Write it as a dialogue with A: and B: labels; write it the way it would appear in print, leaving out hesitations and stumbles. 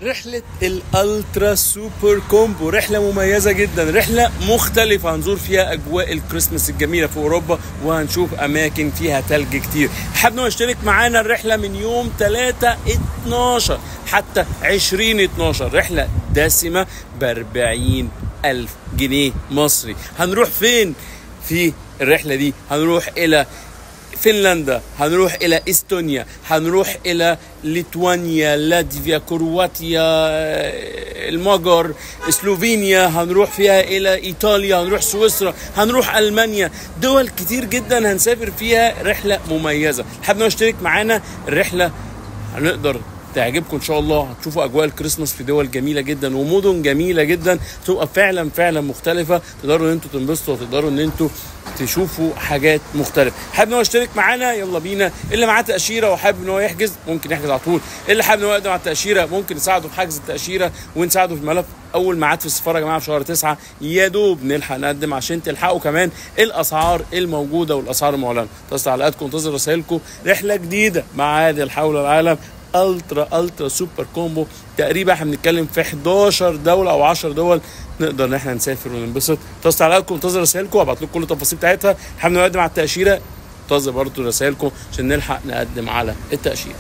A: رحلة ال ultra super combo، رحلة مميزة جدا، رحلة مختلفة هنزور فيها أجواء الكريسماس الجميلة في أوروبا، وهنشوف أماكن فيها تلج كتير. حابب إنه يشترك معانا الرحلة من يوم 3/12 حتى 20/12، رحلة دسمة ب40,000 جنيه مصري. هنروح فين في الرحلة دي؟ هنروح إلى فنلندا، هنروح إلى إستونيا، هنروح إلى ليتوانيا، لاتفيا، كرواتيا، المجر، سلوفينيا، هنروح فيها إلى إيطاليا، هنروح سويسرا، هنروح ألمانيا. دول كتير جدا هنسافر فيها، رحلة مميزة. حابب يشترك معانا الرحلة هنقدر تعجبكم ان شاء الله. هتشوفوا اجواء الكريسماس في دول جميلة جدا ومدن جميلة جدا، تبقى فعلا فعلا مختلفة. تقدروا ان انتوا تنبسطوا وتقدروا ان انتوا تشوفوا حاجات مختلفة. حابب ان هو يشترك معانا، يلا بينا. اللي معاه تاشيرة وحابب ان هو يحجز ممكن يحجز على طول، اللي حابب ان هو يقدم على التاشيره ممكن نساعده في حجز التاشيره ونساعده في الملف. اول ميعاد في السفارة يا جماعة في شهر 9، يا دوب نلحق نقدم عشان تلحقوا كمان الاسعار الموجودة والاسعار المعلنة. تصل تعليقاتكم، انتظر رسائلكم. رحله جديدة مع عادل حول العالم، ultra ultra super combo. تقريبا احنا بنتكلم في 11 دولة او 10 دول نقدر ان احنا نسافر وننبسط. تصل تعليقاتكم، انتظر رسائلكم، وابعت لكم كل التفاصيل بتاعتها. حابب نقدم على التاشيره، انتظر برضه رسائلكم عشان نلحق نقدم على التاشيره.